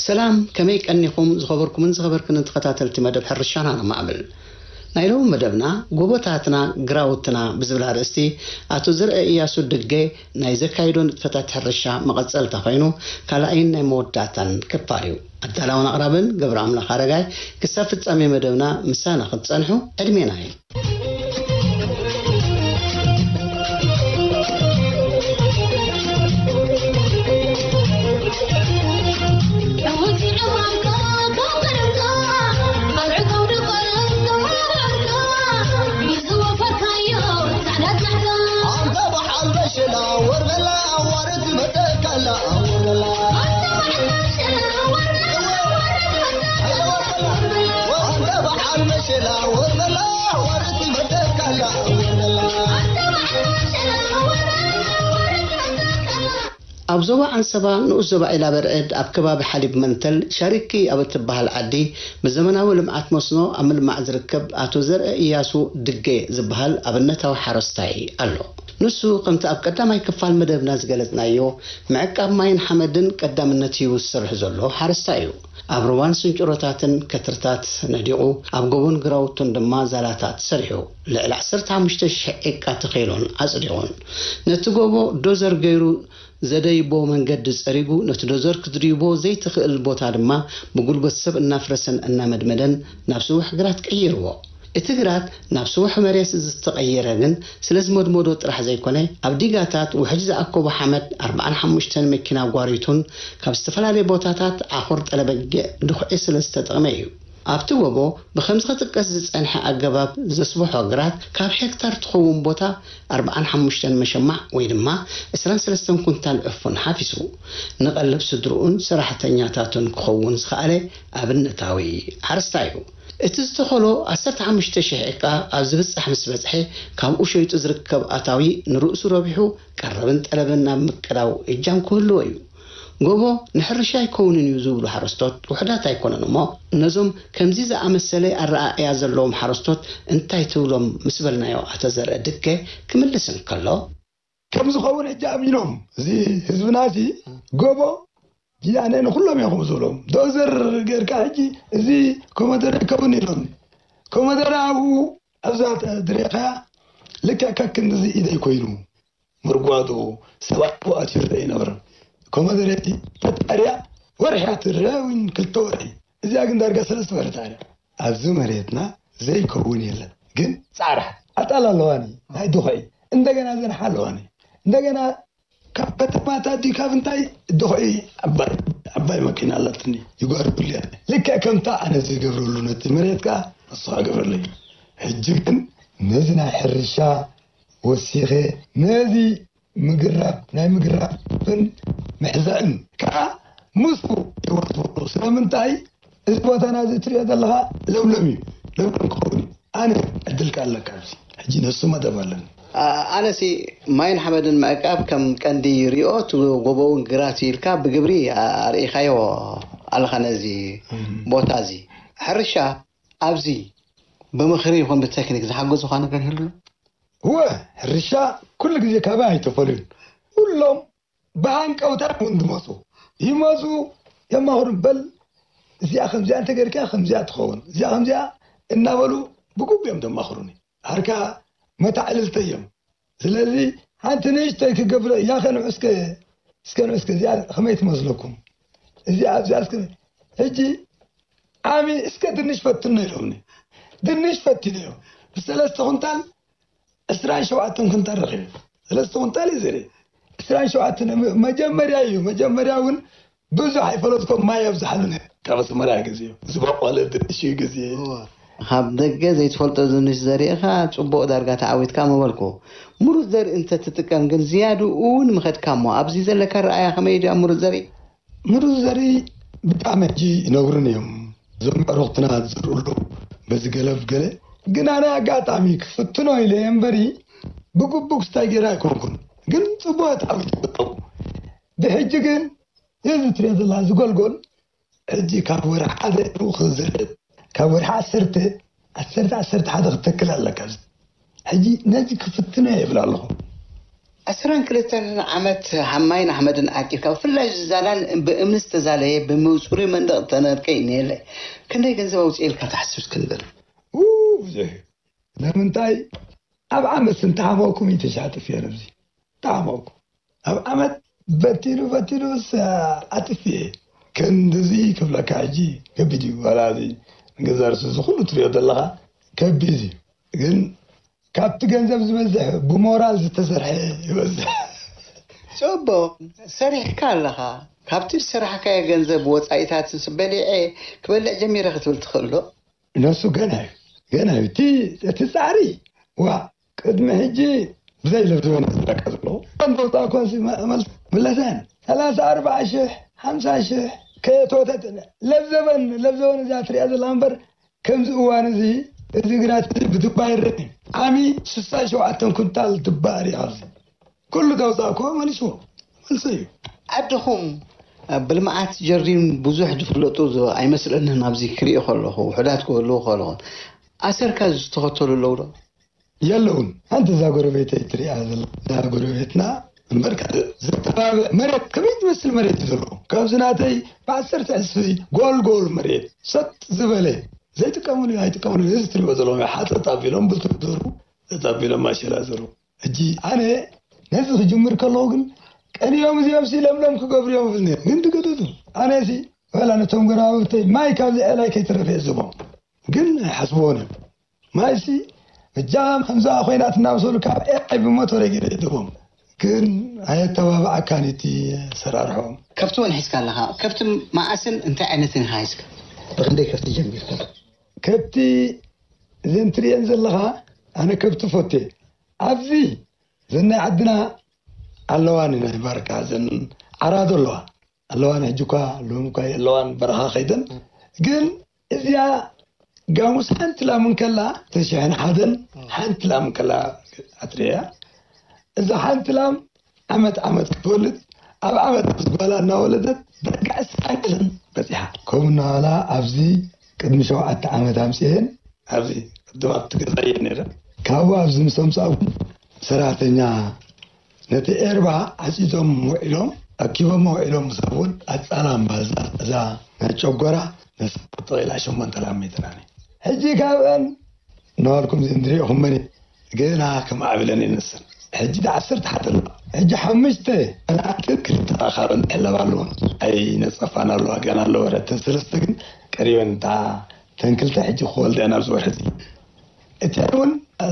ሰላም፣ ከመይ ቀኒኹም ዝኸበርኩምን ዝኸበርክንን ተኸታተልቲ መደብ ሕርሻና ነማዕብል። ናይ ሎሚ መደብና ጎቦታትና ግራውትና ብዝብል ኣርእስቲ ኣቶ ዘርአ እያሱ ድገ ናይ ዘካይዶ ንጥፈታት ሕርሻ መቐጸልታ ኮይኑ ካልኣይን ናይ መወዳእታን ክፋል እዩ። ኣዳላውን ኣቕራብን ገብረ ኣምላኽ ኣረጋይ። ክሳብ ፍጻሜ መደብና ምሳና ክትጸንሑ ዕድሜና እዩ። ኣብ ዞባ ዓንሰባ ንኡስ ዞባ ዒላበርዕድ ኣብ ከባቢ ሓሊብ መንተል ሻሪኪ ኣብ እትበሃል ዓዲ ብዘመናዊ ልምዓት መስኖ ኣብ ምልማዕ ዝርከብ ኣቶ ዘርአ እያሱ ድገ ዝበሃል ኣብነታዊ ሓረስታይ ኣሎ። ንሱ ከምቲ ኣብ ቀዳማይ ክፋል መደብና ዝገለጽናዮ ምዕቃብ ማይን ሓመድን ቀዳምነት ሂቡ ዝሰርሕ ዘሎ ሓረስታይ እዩ። ኣብ ሩባን ስንጭሮታትን ከትርታት ነዲቑ ኣብ ጎቦን ግራውቱን ድማ ዛላታት ሰሪሑ ልዕሊ ዓሰርተ ሓሙሽተ ሽሕ ዒቃ ተኺሉን ኣጽዲቑን። ነቲ ጎቦ ዶዘር ገይሩ ዘደይቦ መንገዲ ጸሪጉ ነቲ ዶዘር ክትድይቦ ዘይትኽእል ቦታ ድማ ብጉልበት ሰብ እናፍረሰን እናመድመደን ናብ ስውሕ ግራት ቀይርዎ። እቲ ግራት ናብ ስውሕ መሬት ዝተቐየረ ግን ስለ ዝመድመዶ ጥራሕ ዘይኮነ ኣብ ዲጋታት ውሕጅ ዝኣከቦ ሓመድ ኣርብዓን ሓሙሽተን መኪና ጓሪቱን ካብ ዝተፈላለየ ቦታታት ዓኾር ጠለበጊዕ ድኹዒ ስለ ዝተጠቕመ እዩ። ኣብቲ ጎቦ ብኸምዚ ክጥቀስ ዝጸንሐ ኣገባብ ዘስብሖ ግራት ካብ ሄክታር ትኸውን ቦታ ኣርብዓን ሓሙሽተን መሸማዕ ወይ ድማ ዕስራን ሰለስተን ኩንታል ዕፉን ሓፊሱ ንቐለብ ስድርኡን ሰራሕተኛታቱን ክኸውን ዝኸኣለ ኣብነታዊ ሓረስታይ እዩ። እቲ ዝተኸሎ ዓሰርተ ሓሙሽተ ሽሕ ዒቃ ኣብ ዝብጻሕ ምስ በጽሐ ካብኡ ሸይጡ ዝርከብ ኣታዊ ንርእሱ ረቢሑ ቀረብን ጠለብን ናብ ምቅዳው እጃም ክህልዎ እዩ። ጎቦ ንሕርሻ ኣይከውንን እዩ ዝብሉ ሓረስቶት ውሑዳት ኣይኮነን እሞ፣ ነዞም ከምዚ ዝኣመሰለ ኣረኣእያ ዘለዎም ሓረስቶት እንታይ ትብሎም ምስ በልናዮ፣ ኣቶ ዘርአ ድገ ክምልስ እንከሎ፣ ከም ዝኸውን ሕጂ ኣሚኖም፣ እዚ ህዝብና እዚ ጎቦ ጊዳነ ንኹሎም እዮም ከም ዝብሎም፣ ዶዘር ጌርካ ሕጂ እዚ ኮመደረ ይከውን ኢሎም። ኮመደረ ኣብኡ ኣብዛ ድሬኻያ ልክዕ ከክንድዚ ኢደይ ኮይኑ ምርጓዶ ሰባት ብኣትዮ ዘይነበረ ኮመደሬቲ ተጣርያ ወርሒ እያ ትርአ፣ ወይ ክልተ ወርሒ። እዚኣ ግን ዳርጋ ሰለስተ ወርሒ ተጣርያ። ኣብዚ መሬትና ዘይከውን የለን። ግን ጻዕራሕ ኣጣል ኣለዋኒ፣ ናይ ድኹዒ እንደገና ዘንሓ ኣለዋኒ። እንደገና ካብ ከተማታት ድዩ ካብ እንታይ ድኹዒ ዓባይ፣ ዓባይ መኪና ኣላትኒ፣ ይጓርብሉ እያ። ልክዕ ከምታ ኣነ ዝገብረሉ ነቲ መሬት ከኣ ንሱ ክገብረለይ። ሕጂ ግን ነዚ ናይ ሕርሻ ወሲኸ ነዚ ምግራብ፣ ናይ ምግራብን ምሕዛእን ከኣ ምስኡ ይወስዶ። ስለምንታይ? እዚ ቦታና እዚ እትሪኦ ዘለኻ ለምለም እዩ። ለምለም ክኸውን እዩ። ኣነ ዕድል ከ ኣለካ ኣብዚ። ሕጂ ነሱ መደብ ኣለኒ። ኣ-፣ ኣነሲ ማይን ሓመድን ምዕቃብ ከም ቀንዲ ይሪኦ፣ እቲ ጎቦ እውን ግራት እዩ ኢልካ ብግብሪ ኣ-፣ ኣርኢኻዮ ኣለኻ ነዚ እም። ቦታ እዚ። ሕርሻ ኣብዚ ብምኽሪ ይኹን ብቴክኒክ ዝሓገዙኻ ነገር ይህሉ? እወ፣ ሕርሻ ኩሉ ግዜ ካባይ ኣይተፈልዩን። ኩሎም ብሃንቀውታ እውን ዝመፁ ይመፁ፣ የማኽሩ። በል እዚኣ ከምዚኣ እንተገይርካ ከምዚኣ ትኸውን፣ እዚኣ ከምዚኣ እናበሉ ብግቡእ እዮም ዘማኽሩኒ። ዓርካ መታዕልልተይ እዮም። ስለዚ ሓንቲ ንእሽተይ ክገብረ እያ፣ ከንዑ እስከ፣ እስከ ንዑ እስከ እዚኣ ከመይ ትመስለኩም? እዚኣ ኣብዚኣ እስከ፣ ሕጂ ዓሚ እስከ ድንሽ ፈትኖ ኢሎምኒ። ድንሽ ፈቲነዮ። ብሰለስተ ኩንታል ዕስራን ሸውዓተን ኩንታል ረኺበ። ሰለስተ ኩንታል እዩ ዘርኢ። ዕስራን ሸውዓተን መ-፣ መጀመርያ እዩ። መጀመርያ እውን ብዙሕ ኣይፈለጥኩም፣ ማይ ኣብዝሓሉኒ። ካብ ኣስመራ ግዜ ዝበቆለ ድንሽ እዩ ግዜ። እወ። ካብ ደገ ዘይትፈልጦ ዝንሽ ዘሪእኻ ጽቡቕ ዳርጋ ተዓዊትካ ምበልኩ። ምሩጽ ዘርኢ እንተትጥቀም ግን ዝያድኡ እውን ምኸድካ እሞ፣ ኣብዚ ዘለካ ረኣያ ከመይ ድያ ምሩጽ ዘርኢ? ምሩጽ ዘርኢ ብጣዕሚ ሕጂ ይነግሩን እዮም። እዞም ኣዕሩኽትና ዝዝርእሉ በዚ ገለ ብገለ። ግን ኣነ ኣጋጣሚ ክፍትኖ ኢለ እየ እምበሪ፣ ብግቡእ ክስታይ ገይረ ኣይኮንኩን። ግን ጽቡቕ ተዓዊቱ ኣለኹ። ብሕጂ ግን እዚ ትሪኦ ዘላ ዝጎልጎል፣ ሕጂ ካብ ወርሒ ሓደ ሩኽ ዝርእ፣ ካብ ወርሒ ዓሰርተ፣ ዓሰርተ፣ ዓሰርተ ሓደ ክትተክል ኣለካ። ሕጂ ነዚ ክፍትኖ እየ ይብል ኣለኹ። ዓሰርተ ክልተ ዓመት ሃማይን ኣሕመድን ዓቂብካ፣ ብፍላይ ዝዛላን ብእምኒ ዝተዛለየ ብምጹሪ መንደቕ ተነርቀ ይኔለ። ክንደይ ገንዘብ ኣውፅኤልካ ትሓስብ እስኪ ንገር? ው፣ ብዙሕ እዩ። ንምንታይ ኣብ ዓመት እንተሃመውኩም ይተሻጥፍ እየ ነብዚ። ተሃመውኩም። ኣብ ዓመት በቲሉ በቲሉስ ኣጥፍ እየ። ክንድዚ ክብለካ ሕጂ ከቢድ እዩ። ዋላ እዚ ንገዛ ርእሱ እዚ ኩሉ ትሪኦ ዘለኻ ከቢድ እዩ። ግን ካብቲ ገንዘብ ዝበዝሕ ብሞራል ዝተሰርሐ ይበዝሕ። ጽቡቕ፣ ሰሪሕካ ኣለኻ። ካብቲ ዝሰራሕካዮ ገንዘብ ወጻኢታትስ በሊዐ ክበልዕ ጀሚረ ክትብል ትኽእል ዶ? ነሱ ገና እዩ፣ ገና እዩ። እቲ፣ እቲ ጻዕሪ፣ ዋ፣ ቅድሚ ሕጂ ብዘይ ለብዘበን ዝረቀ ዘሎ። ኣንተ ወጻእኳ ሲ መ-፣ መል-፣ ምለሰን። ሰላሳ፣ ኣርባዓ ሽሕ፣ ሓምሳ ሽሕ ከየተወተት ለብዘበን፣ ለብዘበን እዚኣ ትሪኣ ዘላ እምበር፣ ከምዚ እዋን እዚ፣ እዚ ግራት እዚ ብድባ ይረአ። ዓሚ ስሳን ሸውዓተን ኩንታል ድባ ሪኣ ኣብዚ። ኩሉ ተውፃእኮ መልስዎ፣ መልሱ እዩ። ዓድኹም ብልምዓት ጀሪም ብዙሕ ዝፍለጡ ዝ-፣ ኣይመስለንን። ኣብዚ ክሪኦ ከለኹ፣ ውሑዳት ክህልዉ ከለኹ፣ ኣሰርካ ዝተኸተሉ ኣለዉ ዶ? የለውን። ሓንቲ እዛ ጎረቤተይ ትሪኣ ዘላ፣ እዛ ጎረቤትና እምበር፣ ካልእ ዝተባብዕ መሬት፣ ከመይ ትመስል መሬት እዩ ዘለዎ? ካብዚ ናተይ ብዓሰርተ ዕስፊ ጎልጎል መሬት፣ ሰጥ ዝበለ፣ ዘይጥቀምሉ፣ ኣይጥቀምሉ። እዚ ትሪኦ ዘለኹም ሓጠጥ ኣቢሎም ብልቶ ዘሩ፣ ሰጥ ኣቢሎም ማሸላ ዘሩ። ሕጂ ኣነ ነዚ ክጅምር ከለኹ ግን፣ ቀንዮም እዚኦም ሲ ለምለም ክገብሩ እዮም እብል ነይረ። ግን ድገደዱ። ኣነ ሲ፣ ዋላ ነቶም ጎረባብተይ ማይ ካብዚ ኤላይ ከይተረፈ እየ ዝህቦም። ግን ኣይሓስብዎን እዮም። ማይሲ በጃ ከምዛ ኮይናትና ምስ በሉ ካብ ኤኣይ ብሞቶረይ ገይረ ይእትዎም። ግን ኣየተባብዓካን እቲ ኣሰራርሖም። ከብቲ እውን ሒዝካ ኣለኻ። ከብቲ መዓስን እንታይ ዓይነትን ኢኻ ሒዝካ? ብኽንደይ ከብቲ ጀሚርካ? ከብቲ እዘን ትርእየን ዘለኻ፣ ኣነ ከብቲ ፈትየ። ኣብዚ እዘን ናይ ዓድና ኣለዋኒ ናይ ባርካ፣ እዘን ዓራዶ ኣለዋ። ኣለዋን ሕጂ እኳ ሎሚ እኳ የለዋን፣ በረኻ ከይደን። ግን እዚኣ ጋሙስ ሓንቲ ላም እንከላ፣ ተሽሕን ሓደን ሓንቲ ላም እንከላ ኣትሪያ። እዛ ሓንቲ ላም ዓመት ዓመት ክትወልድ፣ ኣብ ዓመት ምስ ጓላ እናወለደት ዳርጋ ዕስራን ገለን በጺሓ። ከምኡ እናበላ ኣብዚ ቅድሚ ሸውዓተ ዓመት ኣምጽኤን ኣብዚ ቅድም ኣብቲ ገዛ እየን ነይረን። ካብኡ ኣብዚ ምስ ኣምጻእኩ ሰራሕተኛ ነቲ ኤርባ ዓጺጾም ውዒሎም፣ ኣኪቦሞ ውዒሎም፣ ምስ ኣብኡን ኣጻላም ባዛ እዛ ናይ ጨጎራ ነሳ ተቐኢላ ሸሞንተ ላም መይትናኒ። ሕጂ ካብአን እናበልኩም እዚአን ዝሪእኹመን ገና ከማዕብለን እየን ንሰን። ሕጂ ዳ ዓሰርተ ሓደ ኣለዋ። ሕጂ ሓሙሽተ ኣናእሽተን ክልተ ኣኻልኦን ዝሕለባ ኣለወን። ኣይነጸፋን ኣለዋ፣ ገና ኣለዋ። እተን ሰለስተ ግን ቀሪበን፣ እታ፣ እተን ክልተ ሕጂ ክወልዳ እየን ኣብዚ ወርሒ እዚ። እተን እውን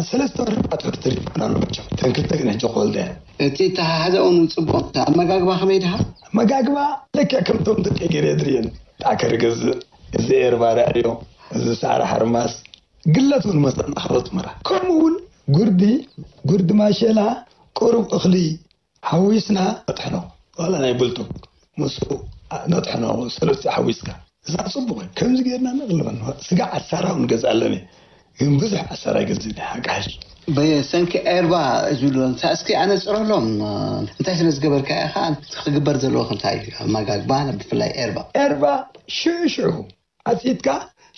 ሰለስተ ወርሒ ኣርባዕተ ወርሒ ተሪፈን ኣሎ መቸም። እተን ክልተ ግን ሕጂ ክወልዳ እየን። እቲ ኣተሓሕዛኡ እውን ጽቡቕ። ኣመጋግባ ከመይ ድኻ? ኣመጋግባ ልክዕ ከምቶም ደቂ ገይረ የድርየን። ጣዕከር ገዝእ፣ እዚ ኤርባ ርኣዮ፣ እዚ ሳዕሪ ሓርማስ፣ ግለት እውን መጸና ካልኦት መራ። ከምኡ እውን ጉርዲ፣ ጉርዲ ማሸላ፣ ቁሩብ እኽሊ ሓዊስና ነጥሕኖ። ዋላ ናይ ብልቱ ምስኡ ነጥሕኖ፣ ሰለስቲኡ ሓዊስካ። እዛ ጽቡቕ እዩ። ከምዚ ጌርና ነቕልበን። ስጋ ዓሳራ እውን ገዝኣለን እየ። ግን ብዙሕ ዓሳራ ኣይገዝእን እየ፣ ሓቂ ሓቂ። ብሰንኪ ኤርባ ዝብሉ፣ እንታ እስኪ ኣነጽረሎም። እንታይ ስለ ዝገበርካ ኢኻ? ክግበር ዘለዎ እንታይ እዩ? ኣመጋግባ፣ ብፍላይ ኤርባ። ኤርባ ሽዑ ሽዑ ዓጺድካ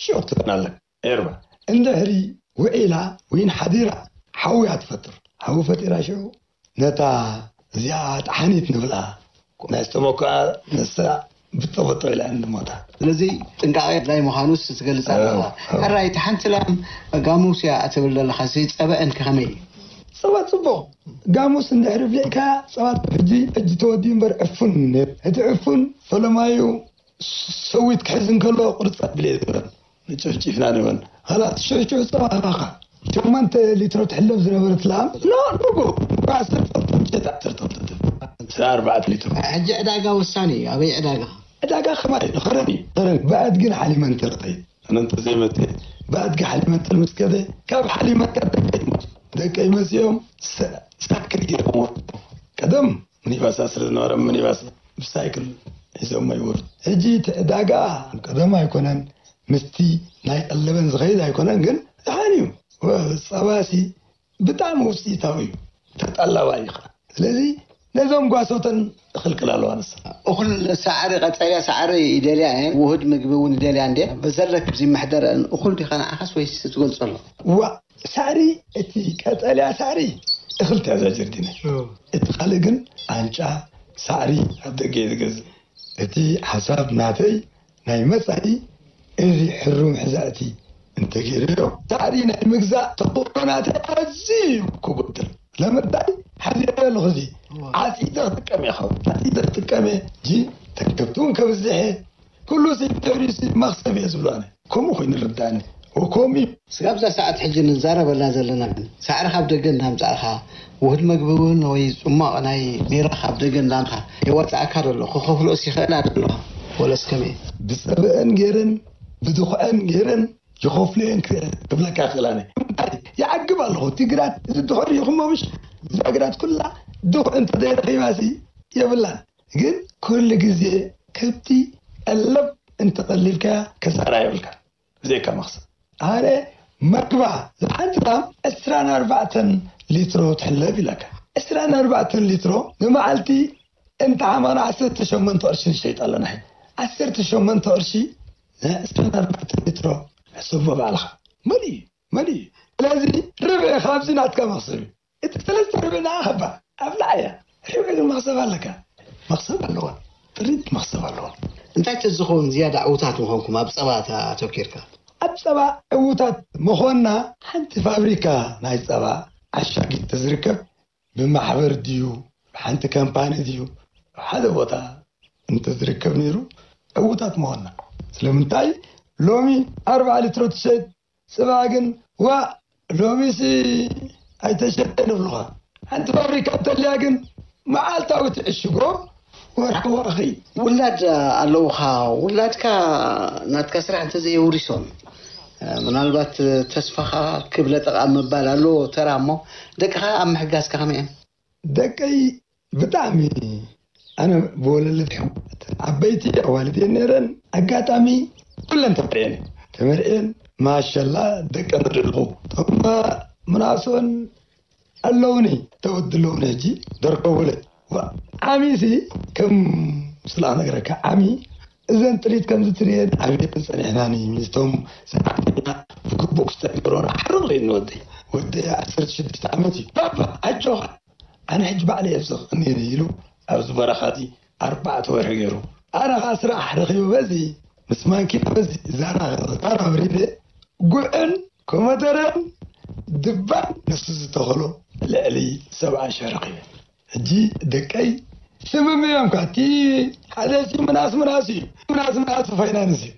ሽዑ ክትበን ኣለካ። ኤርባ እንድሕሪ ውዒላ ወይን ሓዲራ ሓዊ እያ ትፈጥር። ሓዊ ፈጢራ ሽዑ ነታ እዚኣ ጠሓኒት ንብላ ናይ ዝተመኩኣ ንሳ ብጦ ብጦ ኢላ እንድሞታ። ስለዚ ጥንቃቐ ኣድላይ ምዃኑስ ትገልጽ ኣለኻ። ኣዎ፣ ኣዎ። ሕራይ፣ እቲ ሓንቲ ላም ጋሙስ እያ እትብል ዘለኻ፣ እዚ ጸባኤን ከ ከመይ እዩ? ጸባ ጽቡቕ። ጋሙስ እንድሕሪ ብሊዕካ ጸባ ሕጂ፣ ሕጂ ተወዲኡ እምበር ዕፉን ነይሩ። እቲ ዕፉን ፈለማዩ ሰዊት ክሕዝ እንከሎ ቁርጽ ኣቢለ ይገብረን። ንጭፍጭፍና ንበን። ኸላስ ሽዑ ሽዑ ጸባ ሃባኻ። ሸሞንተ ሊትሮ ትሕለብ ዝነበረት ላም፣ ኖ፣ ንጉ፣ ዓሰርተ፣ ዓሰርተ፣ ዓሰርተ፣ ዓሰርተ፣ ዓሰርተ፣ ኣርባዕተ ሊትሮ። ሕጂ ዕዳጋ ወሳኒ እዩ። ኣበይ ዕዳጋ? ዕዳጋ ከማይ እዩ፣ ንኸረን እዩ። ኸረን፣ ብኣድግን ሓሊመን ተረኸይ። ኣነ እንተዘይመተ፣ ብኣድጊ ሓሊመንጠል ምስ ከደ፣ ካብ ሓሊመንጠል ደቀይ መጹ። ደቀይ መጺኦም ሰ-፣ ሳክል ገይሮም ወረዱ። ቀደም ሚኒባሳት ስለ ዝነበረ፣ ሚኒባስ ብሳይክል ሒዞሞ ይወርዱ። ሕጂ እቲ ዕዳጋ ቀደም ኣይኮነን፣ ምስቲ ናይ ቀለበን ዝኸይድ ኣይኮነን፣ ግን ደሓን እዩ። ወ-፣ ጸባሲ ብጣዕሚ ውፅኢታዊ እዩ። ተጠላባይ ኢኻ። ስለዚ ነዞም ጓሶተን እኽልክል ኣለዋ ንሳ። እኹል ሳዕሪ፣ ቀጠልያ ሳዕሪ ይደልያ እየን፣ ውሁድ ምግቢ እውን ይደልያ እንዴ? በዘለክ እዚ መሕደረን እኹል ዲኻ ንዓኻስ ወይስ ትገልጾ ኣሎ? ዋ፣ ሳዕሪ፣ እቲ ቀጠልያ ሳዕሪ እኽል ትሕዛ ጀርዲነ። እቲ ካልእ ግን ኣንጫ ሳዕሪ ኣብ ደገ እየ ዝገዝእ። እቲ ሓሳብ ናተይ ናይ መጻኢ እዚ ሕሩም ሕዛእቲ እንተገይረዮ፣ ሳዕሪ ናይ ምግዛእ ተኽእሎ ናተይ ኣዝዩ እዩ ክጎድል። ለምንታይ ሓዚረ ኣለኹ፣ እዚ ዓጺደ ክጥቀም እየ፣ ካብ ዓጺደ ክጥቀም እየ፣ ጂ ተከብቲ እውን ከብዝሕ እየ። ኩሉ ሲ ድሕሪኡ ሲ መኽሰብ እየ ዝብሎ ኣነ። ከምኡ ኮይኑ ይርዳእኒ። ወከምኡ እዩ። ስጋብ እዛ ሰዓት ሕጂ ንዛረበላ ዘለና ግን፣ ሳዕሪ ካብ ደገ እንዳምጻእኻ፣ ውህድ መግቢ እውን ወይ ጽሟቕ ናይ ቢራ ካብ ደገ እንዳምጻእኻ የዋጽኣካ ዶ ኣሎ? ክኸፍልኦስ ይኽእላ ዶ ኣለዋ? ወለስ ከመይ? ብጸብአን ገይረን፣ ብድኹዐን ገይረን ይኸፍልየን ክ-፣ ክብለካ ይኽእል ኣነ። ይዓግብ ኣለኹ። እቲ ግራት እዚ ድኹዕ ርኢኹሞ ምሽ? እዛ ግራት ኩላ ድኹዕ እንተዘይረኺባሲ የብላን። ግን ኩሉ ግዜ ከብቲ ቀለብ እንተቐሊልካያ ከሳራ የብልካ። ብዘይካ መኽሰብ። ኣነ መግባ ዝሓንቲ ላም ዕስራን ኣርባዕተን ሊትሮ ትሕለብ ኢለካ። ዕስራን ኣርባዕተን ሊትሮ ንመዓልቲ እንተ ሓማና ዓሰርተ ሸሞንተ ቅርሺ ንሸይጥ ኣለና። ሕጂ ዓሰርተ ሸሞንተ ቅርሺ ናይ ዕስራን ኣርባዕተን ሊትሮ ሕሰቦ ባዕልኻ። መሊኡ እዩ፣ መሊኡ እዩ። ስለዚ ርብዒ ካብዚ ናትካ መኽሰብ እዩ። እቲ ሰለስተ ርብዒ ንዓ ሃባ፣ ኣብልዓ እያ። ርብዒ ግን መኽሰብ ኣለካ። መኽሰብ ኣለዋ። ጥሪት መኽሰብ ኣለዋ። እንታይ ተዝኸውን ዝያዳ ዕዉታት ምኾንኩም ኣብ ጸባ ኣተ-፣ ኣተኪርካ? ኣብ ጸባ ዕዉታት ምኾንና፣ ሓንቲ ፋብሪካ ናይ ጸባ ዓሻጊት ተዝርከብ፣ ብማሕበር ድዩ፣ ብሓንቲ ከምፓኒ ድዩ፣ ኣብ ሓደ ቦታ እንተዝርከብ ነይሩ፣ ዕዉታት ምኾንና። ስለምንታይ ሎሚ ኣርብዓ ሊትሮ ትሸይጥ ጸባ ግን፣ ዋእ፣ ሎሚሲ ኣይተሸጠን ይብሉኻ። ሓንቲ ፋብሪካ እንተልያ ግን፣ መዓልታዊ ትዕሽጎ፣ ወርሒ ወርሒ። ውላድ ኣለውኻ፣ ውላድካ ናትካ ስራሕ እንተዘየውሪሶም፣ ምናልባት ተስፋኻ ክብ ለጠቕ ኣብ ምባል ኣለዎ ተራ እሞ፣ ደቅኻ ኣብ ምሕጋዝካ ከመይ እዮም? ደቀይ ብጣዕሚ ኣነ ብወለለይ ሕጉሳት። ዓበይቲ ኣዋልድ እየን ነይረን። ኣጋጣሚ ኩለን ተመርዕየን እየን። ተመርዕየን ማሻላ ደቀ ምድልኹ። እቶም ምናሶን ኣለውኒ፣ ተወዲ ኣለውኒ ሕጂ ደርከቡለይ። ዋ፣ ዓሚሲ ከም ስላ ነገረካ ዓሚ እዘን ጥሪት ከምዚ ትርእየን ዓብየን ጸኒሕናኒ ምስቶም ሰራሕተኛ ብግቡእ ክስተግብሮና ሓርቕ ርእየኒ ወደይ። ወደይ ዓሰርተ ሽዱሽተ ዓመት እዩ። ባባ ኣጆኻ ኣነ ሕጂ ባዕለይ የብዝኽ እኒአኒ ኢሉ ኣብዚ በረኻ እዚ ኣርባዕተ ወርሒ ገይሩ። ኣነ ኸዓ ስራሕ ረኺበ በዚ ምስ ማንኪና በዚ ዛራ ዛራ ኣውሪደ ጉዕን ኮመደረን ድባን ንሱ ዝተኸሎ ልዕሊ ሰብዓ ሽሕ ረኺበ። ሕጂ ደቀይ ስምምዕ እዮም ካ እቲ ሓደ ሲ ምናስ ምናስ እዩ ምናስ ምናስ ፋይናንስ እዩ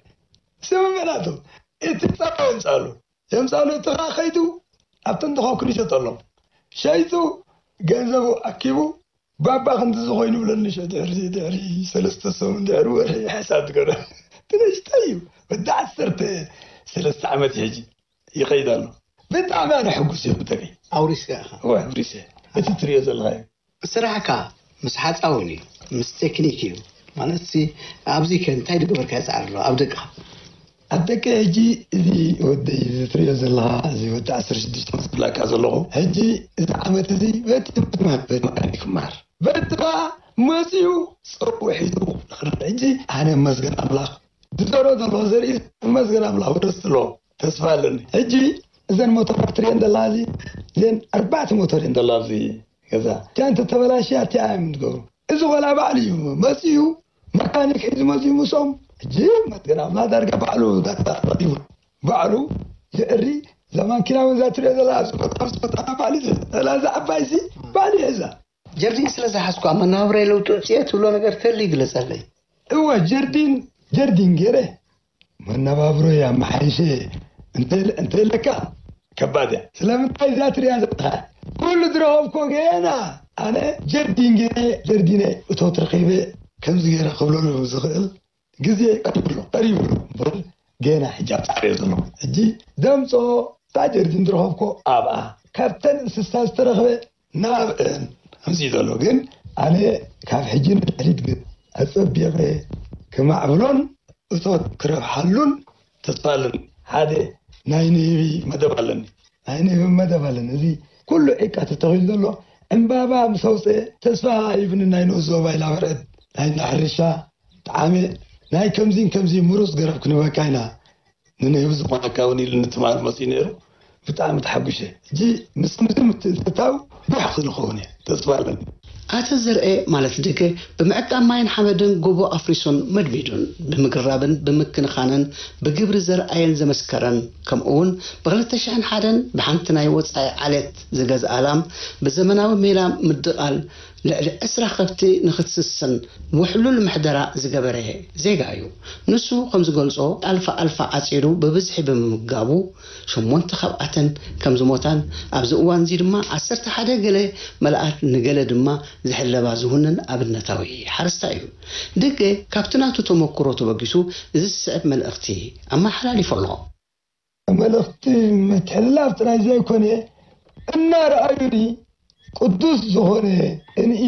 ስምምዕ ናቶም እቲ ጸባ የምጻሉ የምጻሉ እቲ ኸዓ ኸይዱ ኣብተን ተኸኩሉ ይሸጠሎም ሸይጡ ገንዘቡ ኣኪቡ ባባ ክንዲ ዝኾይኑ ብለኒ ሸ ድሕሪ ድሕሪ ሰለስተ ሰሙን ድሕሪ ወርሒ ሓሳብ ትገብረ ትነሽተ እዩ ወዲ ዓሰርተ ሰለስተ ዓመት እዩ ሕጂ ይኸይድ ኣሎ ብጣዕሚ ኣነ ሕጉስ እየ ብተለይ ኣውሪስካ ኢኻ እወ ኣውሪሰ እቲ ትሪኦ ዘለኻ እዩ ስራሕካ ምስ ሓፃውን እዩ ምስ ቴክኒክ እዩ ማለት ሲ ኣብዚ ከ እንታይ ዝገበርካ ይፅዓር ኣሎ ኣብ ደቅኻ ኣብ ደቂ ሕጂ እዚ ወደይ እዚ ትሪኦ ዘለኻ እዚ ወዲ ዓሰርተ ሽዱሽተ ዓመት ዝብለካ ዘለኹ ሕጂ እዚ ዓመት እዚ በቲ ትምህርቲ መሃር በቲ መካኒክ ክመሃር በቲ ከዓ መፂኡ ፀዊሕ ሒዙ ንኽርብ ሕጂ ኣነ መስገን ኣምላኽ ዝዘሮ ዘለዎ ዘርኢ መስገን ኣምላኽ ወረስቲ ኣለዎ ተስፋ ኣለኒ ሕጂ እዘን ሞተራት ትሪአን ዘለኻ እዚ እዘን ኣርባዕተ ሞተር እየን ዘለዋ ኣብዚ ገዛ እቲኣ እንተተበላሽያ እቲኣ እዮም ዝገብሩ እዚ ቆልዓ ባዕሉ እዩ መፂኡ መካኒክ ሒዙ መፂኡ ምስኦም ሕጂ መስገን ኣምላኽ ዳርጋ ባዕሉ ዳታ ረኪቡ ባዕሉ ዝዕሪ እዛ ማኪና እውን እዛ ትሪኦ ዘላ ኣብዚ ቦታ ኣብዚ ቦታ ባዕሉ እዩ ዝሕዛ እዛ ዓባይ እዚ ባዕሉ ይሕዛ ጀርዲን ስለ ዝሓዝኳ መናብራይ ለውጢ እፅየ ትብሎ ነገር ተሊ ይግለፀለይ እወ ጀርዲን ጀርዲን ገይረ መነባብሮይ ኣመሓይሸ እንተ- እንተለካ ከባድ እያ ስለምንታይ እዛ ትሪያ ዘለካ ኩሉ ዝረኸብኮ ገና ኣነ ጀርዲን ገይረ ጀርዲነ እቶት ረኺበ ከምዚ ገይረ ክብለሉ ዝኽእል ግዜ ቀሪቡ ኣሎ ቀሪቡ ኣሎ እምበር ገና ሕጂ ኣብ ጻዕሪ እየ ዘለኹ። ሕጂ ዘምጽኦ እታ ጀርዲን ዝረኸብኮ ኣብኣ ካብተን እንስሳ ዝተረኽበ ናብአን ከምዚ እዩ ዘሎ። ግን ኣነ ካብ ሕጂ ንድሕሪት ግን ኣጸቢቐ ክማዕብሎን እቶት ክረብሓሉን ተስፋ ኣለኒ። ሓደ ናይ ንህቢ መደብ ኣለኒ። ናይ ንህቢ መደብ ኣለኒ። እዚ ኩሉ ዒቃ ተተኺሉ ዘሎ ዕምባባ ምስ ኣውፅአ ተስፋ ይብኒ። ናይ ንኡስ ዞባ ኢላ በርዕድ ናይ እንዳ ሕርሻ ጠዓመ ናይ ከምዚን ከምዚ ምሩፅ ገረብ ክንበካ ኢና። ንንህቢ ዝኾነካ እውን ኢሉ ንትማል መፅኡ ነይሩ። ብጣዕሚ ተሓጒሸ። ሕጂ ምስ ምዚ ምትእትታው ቡሕ ክንኸውን እየ ተስፋ ኣለኒ። ኣቶ ዘርኤ ማለት ደገ ብምዕቃብ ማይን ሓመድን ጎቦ ኣፍሪሱን መድሚዱን ብምግራብን ብምክንኻንን ብግብሪ ዘርኣየን ዘመስከረን ከምኡ እውን ብ2001 ብሓንቲ ናይ ወጻኢ ዓሌት ዝገዝኣ ላም ብዘመናዊ ሜላ ምድቓል ልዕሊ ዕስራ ከብቲ ንኽትስስን ውሕሉል ምሕደራ ዝገበረ ዜጋ እዩ። ንሱ ከም ዝገልጾ ኣልፋ ኣልፋ ዓጺዱ ብብዝሒ ብምምጋቡ ሸሞንተ ካብኣተን ከም ዝሞታን ኣብዚ እዋን እዚ ድማ ዓሰርተ ሓደ ገለ መልኣት ንገለ ድማ ዝሕለባ ዝውንን ኣብነታዊ ሓረስታይ እዩ። ደገ ካብቲ ናቱ ተመኩሮ ተበጊሱ እዚ ዝስዕብ መልእኽቲ ኣመሓላሊፉ ኣሎ። መልእኽቲ ምትሕልላፍ ጥራይ ዘይኮነ እናረኣዩኒ ቅዱስ ዝኾነ እንኢ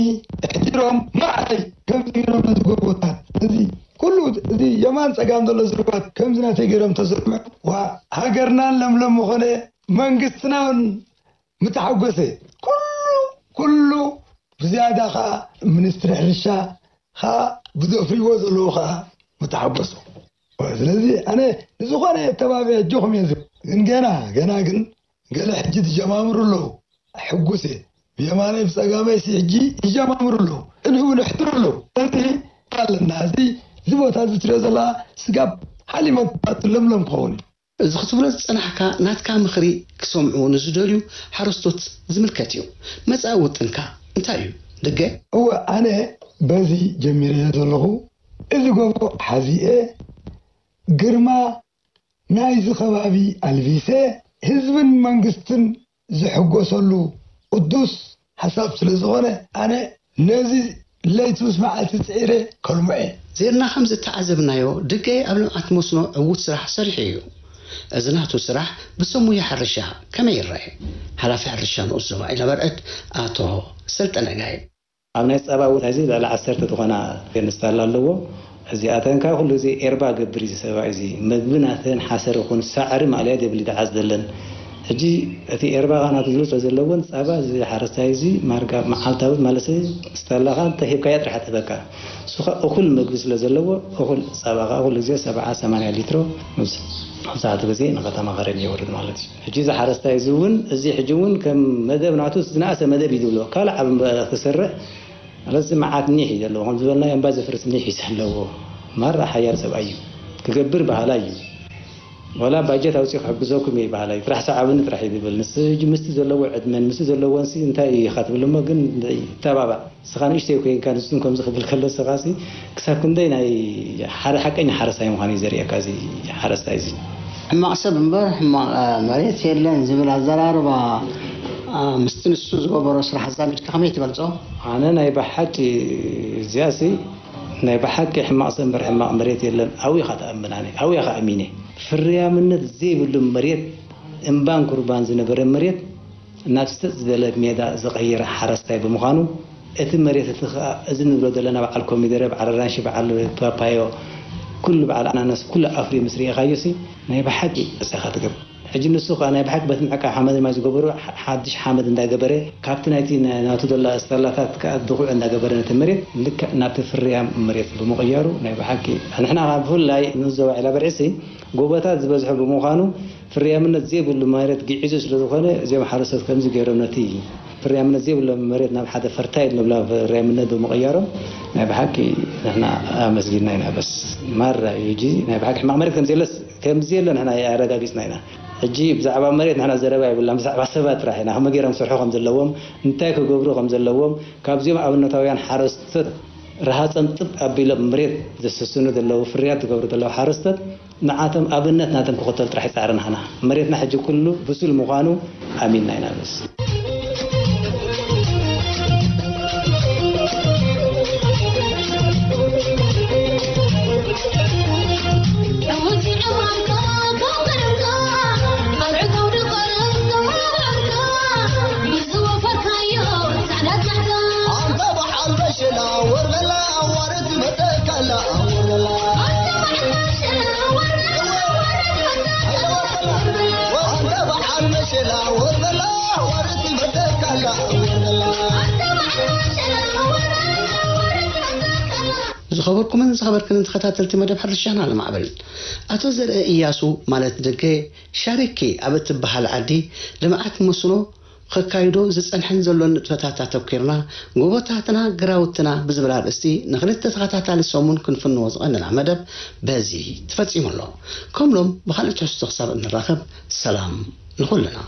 እሕዲሮም ማዕረይ ከምዚ ገይሮም ነዚ ጎቦታት እዚ ኩሉ እዚ የማን ጸጋም ዘሎ ዝርባት ከምዚ ናተይ ገይሮም ተዘርምዑ ዋ ሃገርናን ለምለም ምኾነ መንግስትናን ምተሓጎሰ ኩሉ ኩሉ ብዝያዳ ኸዓ ሚኒስትሪ ሕርሻ ኸዓ ብዘፍርይዎ ዘለዉ ኸዓ ምተሓጎሱ። ስለዚ ኣነ ንዝኾነ ተባቢ ኣጆኹም እየ ዝብል። ግን ገና ገና ግን ገለ ሕጂ ዝጀማምሩ ኣለዉ። ሕጉስ እየ። ብየማነይ ብጸጋመይ ሲ ሕጂ ይጀማምሩ ኣለዉ። እንኡ ንሕድሩ ኣለዉ። እዚ ኣለና። እዚ እዚ ቦታ እዚ ትሪኦ ዘላ ስጋብ ሓሊመ ለምለም ክኸውን እዩ። እዚ ክትብሎ ዝጸናሕካ ናትካ ምኽሪ ክሰምዑ ንዝደልዩ ሓረስቶት ዝምልከት እዩ። መጻኢ ውጥንካ እንታይ እዩ? ደገ? እወ፣ ኣነ በዚ ጀሚረዮ ዘለኹ። እዚ ጎቦ ሓዚኤ፣ ግርማ ናይዚ ከባቢ ኣልቢሰ፣ ህዝብን መንግስትን ዝሕጎሰሉ ቅዱስ ሓሳብ ስለ ዝኾነ፣ ኣነ ነዚ ለይቲ ምስ መዓልቲ ጽዒረ ከልምዖ እየ። ዜርና ከም ዝተዓዘብናዮ፣ ድገ ኣብ ልምዓት መስኖ ዕዉት ስራሕ ሰሪሑ እዩ። እዚ ናቱ ስራሕ ብሰብ ሞያ ሕርሻ ከመይ ይረአ? ሓላፊ ሕርሻ ንኡስ ዞባ ኢላበርዕድ ኣቶ ሰልጠነ ጋይ። ኣብ ናይ ጸባ እውን ሕዚ ልዕሊ ዓሰርተ ዝኾና ገንስታላ ኣለዎ። እዚኣተን ከኣ ኩሉ ግዜ ኤርባ ገብር እዩ ሰብኣይ እዚ። መግቢ ናተን ሓሰር ይኹን ሳዕሪ ማእለያ ዘይብሉ ደዓስ ዘለን። ሕጂ እቲ ኤርባ ከኣ ናቱ ዝብሉ ስለ ዘለዎን ጸባ እዚ ሓረስታይ እዚ ማርጋ መዓልታዊ ማለት ስታላ ከኣ እንተ ሂብካዮ ጥራሕ ትህበካ። እሱ ከኣ እኹል መግቢ ስለ ዘለዎ እኹል ጸባ ከኣ ኩሉ ግዜ ሰብዓ ሰማንያ ሊትሮ ምስ መብዛሕትኡ ግዜ ንከተማ ከረን የውርድ ማለት እዩ። ሕጂ እዚ ሓረስታይ እዚ እውን፣ እዚ ሕጂ እውን ከም መደብ ናቱ ዝነኣሰ መደብ እዩ ዝብሎ። ካልእ ዓቢ እምበር ክሰርሕ፣ ማለት እዚ መዓት ኒሕ እዩ ዘለዎ። ከም ዝበልናዮ እምባ ዘፍርስ ኒሕ እዩ ዘለዎ። ማራ ሓያል ሰብኣይ እዩ። ክገብር በሃላይ እዩ። ዋላ ባጀት ኣውፂኡ ክሕግዘኩም እየ በሃላይ። ጥራሕ ሰዓብኒ ጥራሕ እዩ ዝብል። ንሱ ሕጂ ምስቲ ዘለዎ ዕድመን ምስቲ ዘለዎን ሲ እንታይ እዩ ኢኻ ትብል እሞ ግን ይተባባዕ። ንስኻ ንእሽተይ ኮይንካ ንሱ ከምዚ ክብል ከሎ ንስኻሲ ክሳብ ክንደይ ናይ ሓደ ሓቀኛ ሓረስታይ ምዃኑ እዩ ዘርእየካ እዚ ሓረስታይ እዚ። ሕማቕ ሰብ እምበር ሕማቕ፣ እ፣ መሬት የለን ዝብል ኣዘራርባ፣ እ፣ ምስቲ ንሱ ዝገበሮ ስራሕ ኣዛሚድካ ከመይ ትገልጾ? ኣነ ናይ ብሓቂ እዚኣሲ ናይ ብሓቂ ሕማቕ ሰብ እምበር ሕማቕ መሬት የለን። ኣብኡ ኢኻ ትኣምን፣ ኣነ ኣብኡ ኢኻ ኣሚነ። ፍርያምነት ዘይብሉ መሬት እምባን ኩርባን ዝነበረ መሬት ናብ ስተት ዝበለ ሜዳ ዝቐየረ ሓረስታይ ብምዃኑ፣ እቲ መሬት እቲ ኸኣ እዚ ንብሎ ዘለና በዓል ኮሚደረ፣ በዓል ኣራንሺ፣ በዓል ፓፓዮ፣ ኩሉ በዓል ኣናናስ፣ ኩሉ ኣፍርዩ ምስ ርኤኻዮሲ ናይ ብሓቂ እሰኻ ትገብር። ሕጂ ንሱ ኸኣ ናይ ብሓቂ በቲ ምዕቃብ ሓመድ ማይ ዝገበሩ ሓ-፣ ሓድሽ ሓመድ እንዳገበረ፣ ካብቲ ናይቲ ና-፣ ናቱ ዘላ ስታላታት ከኣ ድኹዒ እንዳገበረ ነቲ መሬት ልክዕ ናብቲ ፍርያም መሬት ብምቕያሩ ናይ ብሓቂ ንሕና ኸኣ ብፍላይ ንዞባ ዒላ በርዒሲ ጎቦታት ዝበዝሖ ብምዃኑ ፍርያምነት ዘይብሉ መሬት ግዒዙ ስለ ዝኾነ፣ እዚኦም ሓረስቶት ከምዚ ገይሮም ነቲ ፍርያምነት ዘይብሉ መሬት ናብ ሓደ ፈርታይል ንብላ ፍርያምነት ብምቕያሮም ናይ ብሓቂ ንሕና ኣመስጊንና ኢና። በስ ማራ እዩ። ሕጂ ናይ ብሓቂ ሕማቕ መሬት ከም ዘየለስ፣ ከም ዘየለ ንሕና ኣረጋጊጽና ኢና። ሕጂ ብዛዕባ መሬት ንሕና ዘረባ የብልና፣ ብዛዕባ ሰባት ጥራሕ ኢና። ከመይ ገይሮም ክሰርሑ ከም ዘለዎም፣ እንታይ ክገብሩ ከም ዘለዎም፣ ካብዚኦም ኣብነታውያን ሓረስቶት ረሃጸም ጥብ ኣቢሎም መሬት ዘሰስኑ ዘለዉ፣ ፍርያት ዝገብሩ ዘለዉ ሓረስቶት ንዓቶም ኣብነት ናቶም ክኽተሉ ጥራሕ ይጻዕር ንሕና። መሬትና ሕጂ ኩሉ ብሱል ምዃኑ ኣሚንና ኢና ንስ። ዝኸበርኩምን ዝኸበርክንን ተኸታተልቲ መደብ ሕርሻና ለማዕበል፣ ኣቶ ዘርአ እያሱ ማለት ደገ ሻሪኪ ኣብ እትበሃል ዓዲ ልምዓት መስኖ ከካይዶ ዝጸንሐን ዘሎን ንጥፈታት ኣተኲርና፣ ጎቦታትና ግራውትና ብዝብል ኣርእስቲ ንኽልተ ተኸታታሊ ሰሙን ክንፍንዎ ዝቐነና መደብ በዚ ተፈጺሙ ኣሎ። ከምሎም ብኻልእ ትሕዝቶ ክሳብ እንራኸብ ሰላም ንኹልና።